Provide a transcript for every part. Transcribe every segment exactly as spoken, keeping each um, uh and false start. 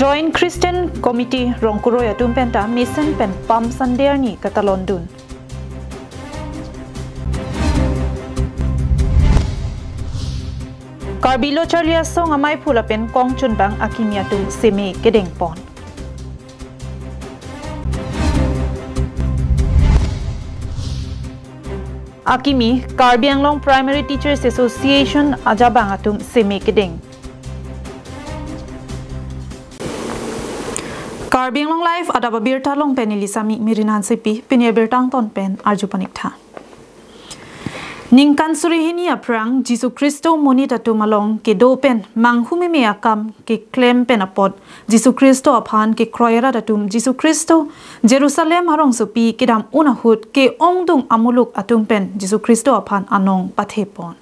Joint Christian Committee Rongkuroi atum penta mesen pen Palm Sunday arni katalondun. Karbi Lo Charli Asong amaiphu lapen kongchunbang akimi atum seme kedengpon. Akimi Karbi Anglong Primary Teachers Association ajabang atum seme kedeng. Karbi Anglong Live adap abirta along pen neli Sami Mirin Hansepi, pini abirta angton pen arju paniktha. Ningkan suri hini aphrang Jisu Khristo monit atum along kedo pen manghumeme akam keklem pen apot Jisu Khristo aphan kekroi arat atum Jisu Khristo Jerusalem arongsopi kedam un ahut ke-ongdung amuluk atum pen Jisu Khristo aphan anong pathepon.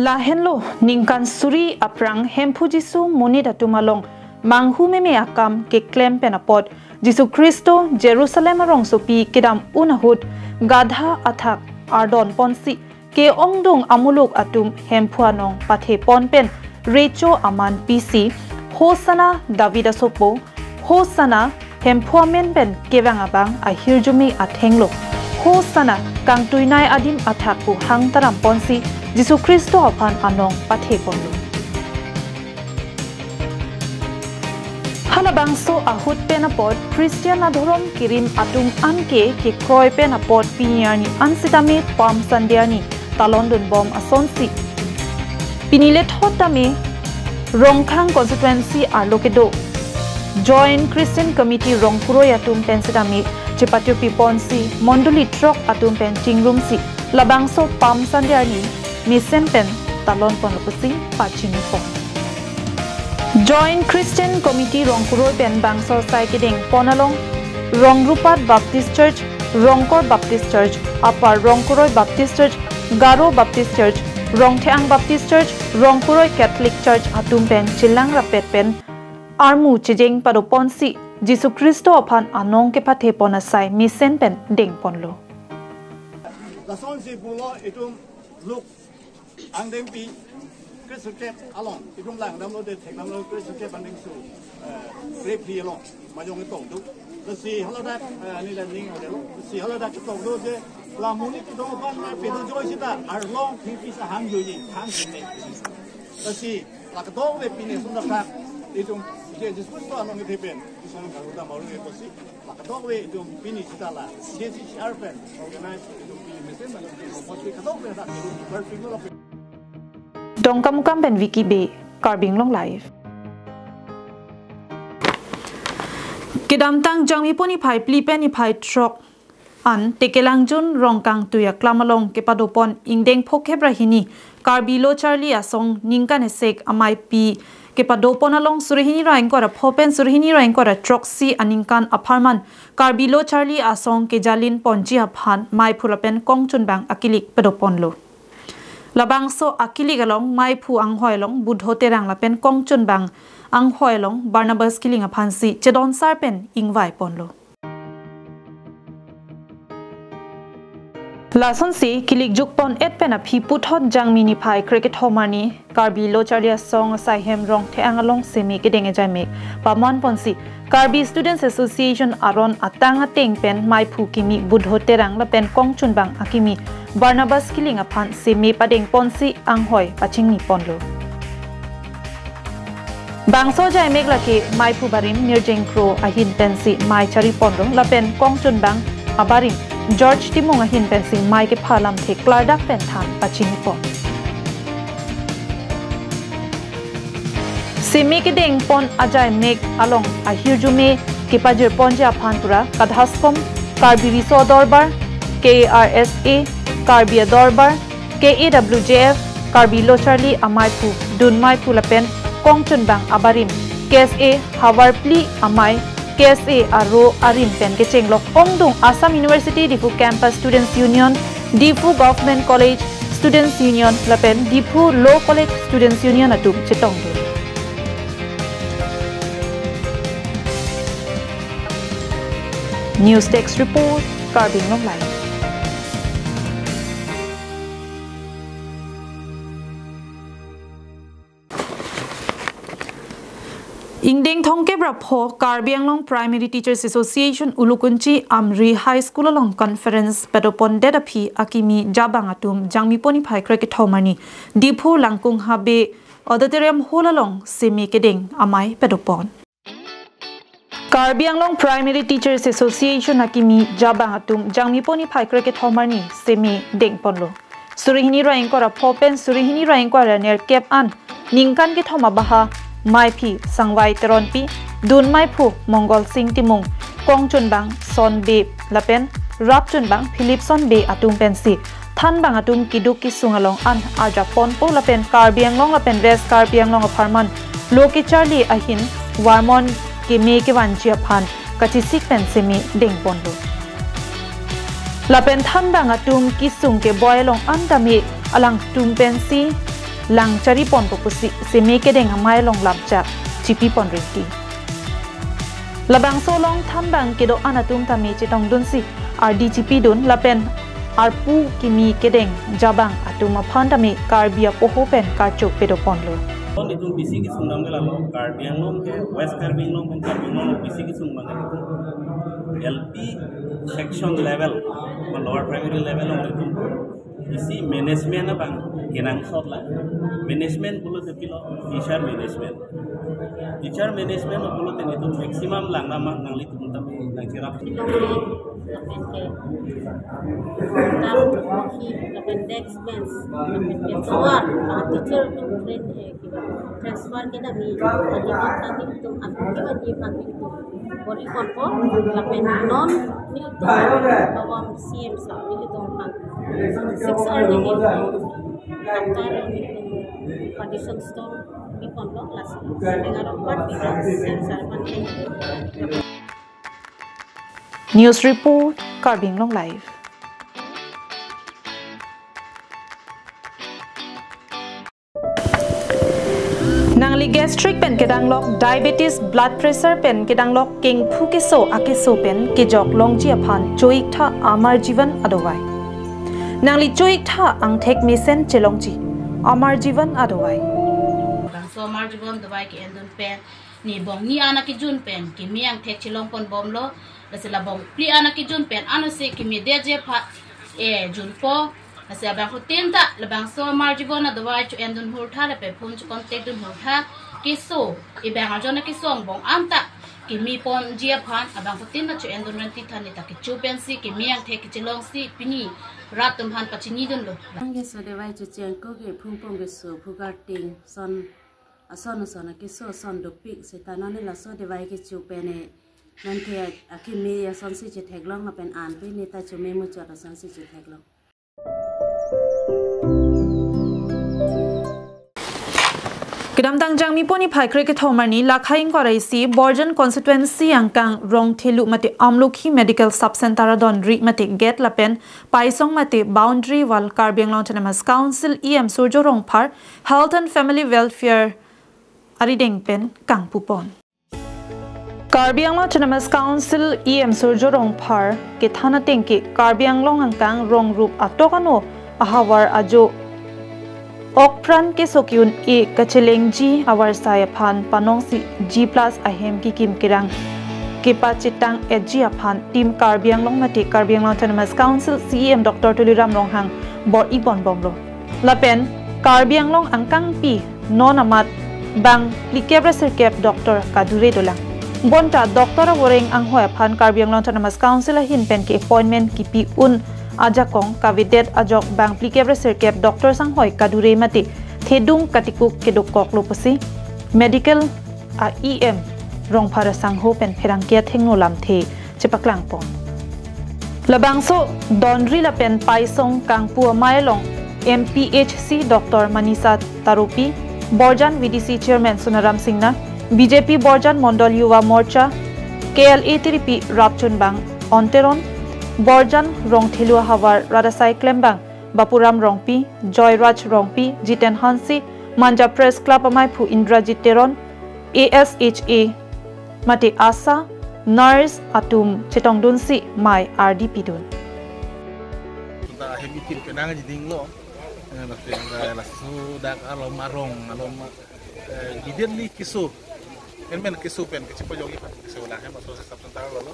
Lahenlo ningkan suri aphrang Hemphu Jisu monit atum along manghumeme akam keklem pen apot Jisu Khristo Jerusalem arongsopi kedam un ahut gadha athak ardon ponsi ke-ongdung amuluk atum Hemphu anong pathepon pen recho aman pisi, Hosanna David asopo, Hosanna Hemphu amen pen kevang abang ahirjume athenglo, Hosanna kangtuinei adim athak pu hangtaram ponsi Jisu Khristo aphan anong patheponlo. Halabangso ahut pen apot Christian adhorom kerim atum anke kekroi pen apot pini arni ansitame Palm Sunday arni talondunbom asonsi pini lethot tame Rongkhang constituency arlo kedo Joint Christian Committee Rongkuroi atum pen sitame chepathupi ponsi mondoli throk atum pen chingrumsi labangso Palm Sunday arni mesen pen talonponlo pusi pachinipon. Joint Christian Committee Rongkuroi pen bangso asai kedengpon along Rongrupat Baptist Church, Rongkor Baptist Church, Upper Rongkuroi Baptist Church, Garo Baptist Church, Rongtheang Baptist Church, Rongkuroi Catholic Church atum pen chelang rapet pen armu chejeng padoponsi Jisu Khristo aphan anong kepathepon asai mesen pen dengponlo. Lasonsi pulo itum Luke angdengpi kre-sirkep along itum langdamlo de thekdamlo, kre-sirkep angdengso, eh, krephli along majong ketong do. Lasi haladak, eh, ani dan ning hotel. Lasi haladak ketong do je la monit kedong aphan na pedo joi sita arlong thengpi sahang joiji, hang sene. Lasi la kedokave pini ason athak itum je Jisu Khristo anong kethe pen, Jisu anong karuta maru ke kosi. La kedokave itum pini sita la J C C R pen organize itum pini mesen pen itum kosi kedokave dak itum berpikir lo. Dongkamukam pen Vicky Bey, Karbi Anglong Live. Kedamtang Jangmipo niphai phli pen niphai throk an Tekelangjun Rongkangtui aklam along kepadopon ingdeng phokep ra hini Karbi Lo Charli Asong ningkan esek amaipi kepadopon along suri hini ra ingkoi ra pho pen suri hini ra ingkoi ra throksi aningkan apharman Karbi Lo Charli Asong kejalin ponji aphan maiphu lapen kongchunbang akilik padoponlo. Labangso akilik along maiphu anghoi along Budho Terang lapen kongchunbang anghoi along Barnabas Killing aphansi chedonsar pen ingvaiponlo. Lasonsi kilik jukpon et pen aphi puthot Jangmi niphai krekethom arni Karbi Lo Charli Asong asaihem Rongtheang along seme kedeng ajaimek pamanponsi Karbi Students Association aron atang ateng pen maiphu kimi Budho Terang lapen kongchunbang akimi Barnabas Killing aphan seme padengponsi anghoi pachingniponlo. Bangso ajaimek lake maiphu barim Mirjeng Kro ahin pensi mei chariponlo lapen kongchunbang abarim George Timung ahin pensi mei kepha lamthe klardak pen than pachinipon. Seme kedengpon ajaimek along ahirjume kepajirponji aphan pura kadhaskom Karbi Riso Adorbar, K A R S A, Karbi Adorbar, K A W J F, Karbi Lo Charli Amaiphu, Dun Maiphu lapen kongchunbang abarim, K S A Havarpli Amei, K S A aro arim pen kechenglok ongdung Assam University Diphu Campus Students Union, Diphu Government College Students Union lapen Diphu Law College Students Union atum chetongdun. News Desk Report, Karbi Anglong Live. Ingdeng thomkep ra pho Karbi Anglong Primary Teachers Association Ulukunchi Amri High School along conference padopondet aphi akimi jabang atum Jangmi pon niphai krekethom arni Diphu Langkung Habe Auditorium Hall along seme kedeng amei padopon. Karbi Anglong Primary Teachers Association akimi jabang atum Jangmi pon niphai krekethom arni seme dengponlo. Suri hini ra ingkoi ra pho pen suri hini ra ingkoi ra nerkep an ningkan kethom abaha Maiphi Sangvai Teronpi, Dun Maiphu Mongol Sing Timung, Kongchunbang Son Bey lapen Rapchunbang Philipson Bey atum pensi thanbang atum keduk kesung along an arjaponpo lapen Karbi Anglong lapen West Karbi Anglong apharman lo kecharli ahin varmon keme kevanji aphan kachesik pen seme dengponlo. Lapen thanbang atum kesung keboi along an tame alangtum pensi lang chariponpo pusi seme kedeng amei along lamchak chipipon rinti. Labangso along thanbang kedo-an atum tame chetongdunsi ardi chipidun lapen arpu kimi kedeng jabang atum aphan tame Karbi apoho pen karchok pedoponlo. Pon itum bisi kesung dam ke lalo, Karbi Anglong ke, West Karbi Anglong pen Karbi Anglong bisi kesung dam ke itum L P section level, ma lower primary level along itum isi management abang kenangsot lang. Management pulote kopilo, teacher management. Teacher management pulote itum maximum lang nama nanglitum tame nangcherap. Lapen ke, tam hi, lapen desk bench, lapen ke tovar, ah, teacher atum train, eh, kiba transfer kedam, eh, adimat tadi itum, atum kiba di pagi itum. Bor-iponpo, lapen non nelitum, bawam C M sir, nelitum aphan six arni nelitum, after nelitum partition stone biponpo, lasi. Dengan rompat kita C M sir aphan thank you. News report, Karbi Anglong Live. Nangli gastric pen kedanglok, diabetes, blood pressure pen kedanglok, kengphu keso akeso pen kejok longji aphan cho-iktha Amar Jeevan adovai. Nangli cho-iktha angthek mesen chelongji Amar Jeevan adovai. Bangso Amar Jeevan dovai ke-endun pen ni bong ni an akejun pen keme angthek chelongponbomlo, lasi la bong phli an akejun pen anose keme detji aphan, eh, junpo, lasi abangphutin ta labangso Amar Jeevan adovai cho-endun hurtha lapen phone cho-contact dun hurtha, keso, ebang arjon akeso angbong an ta kemeponji aphan abangphutin ta cho-endun renti than, ne ta kecho pensi keme angthek kechelongsi pini rat atum aphan pachinidunlo. Ang keso dovai cho chengko ke phungpong keso, phukarting, son ason ason akeso ason dopik seta non ne laso dovai kecho pen ne non ke akeme asonsi chetheklong lapen an pen ne ta chome muchot asonsi chetheklong. Kedamtang Jangmi pon niphai krekethom arni lakhai ingkoi ra isi Borjan constituency angkang Rongthelu mate Amlokhi Medical Sub Center adonri mate gate lapen paisong mate boundary wall Karbi Anglong Autonomous Council E M Surjya Rongphar, Health and Family Welfare arideng pen kangpupon. Karbi Anglong Autonomous Council E M Surjya Rongphar kethan ateng ke Karbi Anglong angkang rong rup atok ano ahavar ajo okpran keso ki-un-e kachelengji avarsai aphan panongsi G plus ahem kekim kerang kepachitang-etji aphan Team Karbi Anglong mate Karbi Anglong Autonomous Council C E M Doctor Tuliram Ronghang bor-iponbomlo. Lapen Karbi Anglong angkangpi non amat bang phlikep ra sirkep doctor kadure dolang. Bonta doctor avoreng anghoi aphan Karbi Anglong Autonomous Council ahin pen ke-appointment kipi un ajakong kavedet ajok bang phlikep ra sirkep doctor sanghoi kadure mate thedung katikuk kedokoklo pusi medical a E M Rongphar asangho pen pherangke athengno lamthe chepaklangpon. Labangso donri lapen paisong kangpu amei along M P H C Doctor Manisha Taropi, Borjan V D C Chairman Sonaram Singna, B J P Borjan Mondol Yuva Morcha, K L A tiripi Rapchunbang Onteron, Borjan Rongthelu ahavar rat asai klembang Bapuram Rongpi, Joyraj Rongpi, Jiten Hanse, Manja Press Club ameiphu Indrajit Teron, A S H A mate ASHA, nurse atum chetongdunsi mei ardi pidun. Kita hem itin penang jiding lo, eh, lapen, eh, laso dak alom arong, alom, eh, immediately keso. Men men keso pen kechipajokji aphan keso lang ahem aso sub center lo lo.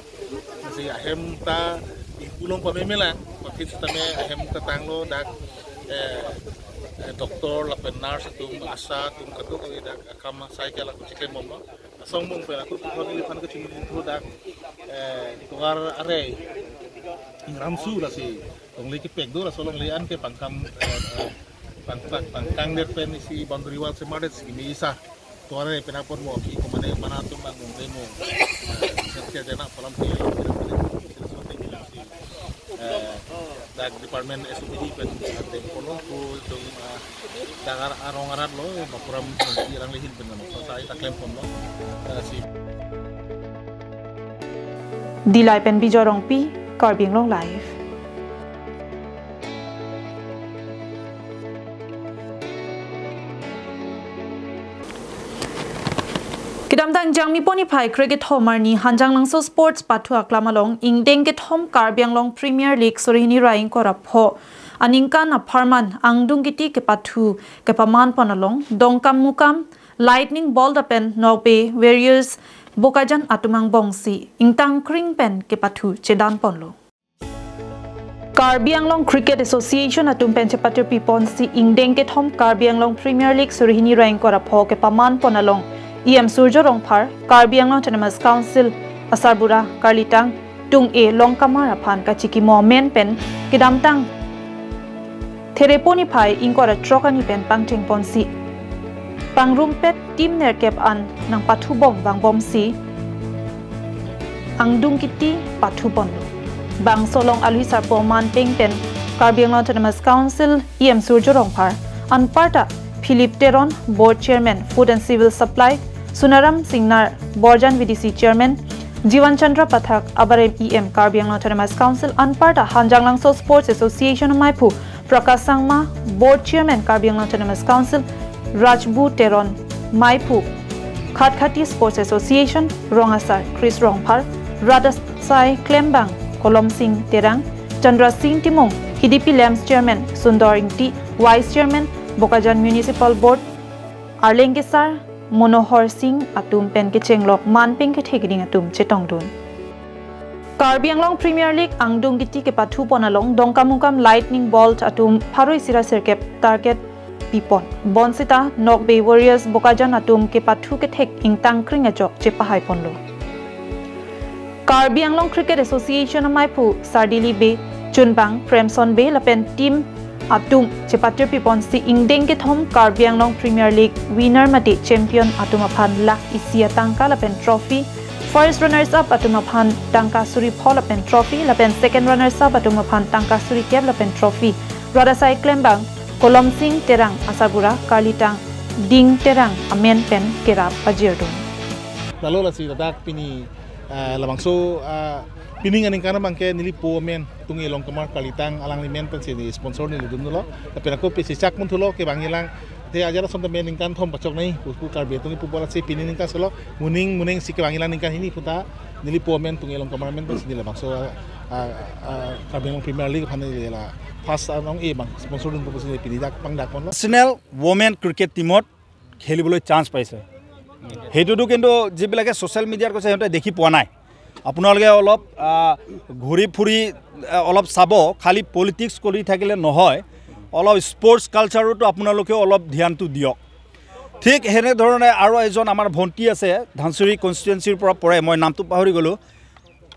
Si ahem ta ingkulong pame melang, aphi sitame ahem ta tanglo dak, eh, eh, doctor lapen nurse atum, ASHA atum kadokave dak akam asai ke la kuchiklem bomlo. Asong mung pen aku tukhon ili aphan kechingthur dak, eh, tovar arei ingramsu lasi longle kepek do, laso longle an ke pangkam, eh, eh, pang, pang, pangkang der pen isi boundary wall semardet si kimi isa. Tovar arei pen apot mo aphi komane mana atum bang longle mo. Eh, serke jana palam pi, eh, dak department S O P D pen, eh, kono ko jong, eh, Dagar arong arat lo, eh, Bapuram, eh, Ranglehin pen nang, so sai ta klem ponlo, eh, si. Dillai pen Bijoy Rongpi, Karbi Anglong Live. Kedamtang Jangmi pon iphai krekethom arni Hanjanglangso Sports pathu aklam along ingdeng kethom Karbi Anglong Premier League suri hini ra ingkoi ra pho aningkan apharman angdung kiti kepathu kepaman pon along Dongkamukam Lightning Bolt lapen Nokbe Warriors Bokajan atum angbongsi ingtangkring pen kepathu chedan ponlo. Karbi Anglong Cricket Association atum pen chepatirpi ponsi ingdeng kethom Karbi Anglong Premier League suri hini ra ingkoi ra pho kepaman pon along E M Surjo Rongphar, Karbi Anglong Autonomous Council asarbura karlitang Tung-e Longkamar aphan kachikimo amen pen kedamtang Therepo niphai ingkoi ra throk arni pen pangcheng ponsi pangrumpet team nerkep an nangpathubom vangbomsi angdung kiti pathu ponlo. Bangso along alwi sarpo manpeng pen Karbi Anglong Autonomous Council E M Surjo Rongphar, anparta Philip Teron, Board Chairman Food and Civil Supply, Sunaram Singnar, Borjan V D C Chairman, Jiwan Chandra Pathak, abarem E M Karbi Anglong Autonomous Council, anparta Hanjanglangso Sports Association amaiphu Prakash Sangma, Board Chairman Karbi Anglong Autonomous Council, Rajbu Teron, maiphu Khatkhati Sports Association, Rong Asar Chris Rongphar, Rat Asai Klembang, Kolom Sing Terang, Chandra Sing Timung, K D P Lamps Chairman Sundor Ingti, Vice Chairman Bokajan Municipal Board, Arleng Kesar, Monohor Sing atum pen kechenglok manpeng kethe keding atum chetongdun. Karbi Anglong Premier League angdung kiti kepathu pon along Dongkamukam Lightning Bolt atum pharo isi ra sirkep target pipon. Bonsita Nokbe Warriors Bokajan atum kepathu kethek ingtangkring ajok chepahai ponlo. Karbi Anglong Cricket Association amaiphu Sardili Bey, Chunbang Premson Bey lapen team atum chepatirpi ponsi ingdeng kethom Karbi Anglong Premier League winner mate champion atum aphan lakh isi atangka lapen trophy, first runners up atum aphan tangka suri pho lapen trophy, lapen second runners up atum aphan tangka suri kep lapen trophy Rat Asai Klembang, Kolom Sing Terang asarbura karlitang Ding Terang amen pen kerap pajirdun. Lalo lasi ladak pini, eh, labangso, eh, pining aningkan abangke neli po amen Tung-e Longkamar karlitang alangli amen pensi neli sponsor neli dunlo. Lapen ako pisi chak munthulo kevangji lang. Te ajat ason tame ningkan thom pachok nai, pu, pu Karbi atum ipu bola si pini ningkan solo, muning, muning si kevangji lang ningkan hini puta, neli po amen Tung-e Longkamar amen pensi neli labangso, ah, ah, ah, Karbi Anglong Premier League aphan neli la first anong e bang sponsor dun pusi neli pini dak pangdak ponlo. National Women Cricket Teamত খেলিবলৈ চান্স পাইছে। সেইটোতো কিন্তু যিবিলাকে ছ'চিয়েল মিডিয়াত কৈছে, সিহঁতে দেখি পোৱা নাই। আপোনালোকে অলপ, আহ, ঘূৰি ফুৰি, আহ, অলপ চাব, খালি পলিটিক্স কৰি থাকিলে নহয়, অলপ স্পৰ্টছ কালচাৰতো আপোনালোকেও অলপ ধ্যানটো দিয়ক। ঠিক সেনেধৰণে আৰু এজন আমাৰ ভণ্টি আছে, ধানচুৰী কনষ্টিটুৱেঞ্চিৰ পৰা পৰে, মই নামটো পাহৰি গ'লোঁ।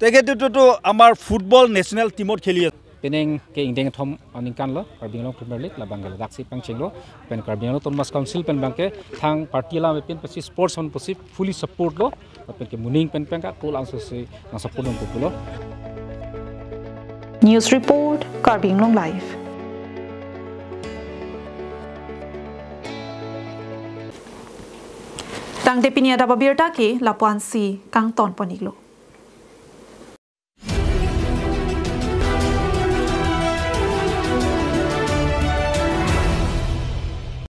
তেখেতেতো আমাৰ ফুটবল নেশ্যনেল টীমত খেলি আছে। Penang ke ingdeng kethom aningkan lo Karbi Anglong Premier League labang ke ladak si pangchenglo, pen Karbi Anglong Autonomous Council pen abangke thang party alam pen pasi sports hon pasi fully support lo, pen ke muning pen pen ka kol angso si nang support nang pulo. News report, Karbi Anglong Live. Tangte pini adap abirta ke lapu-an si kangton pon-iklo.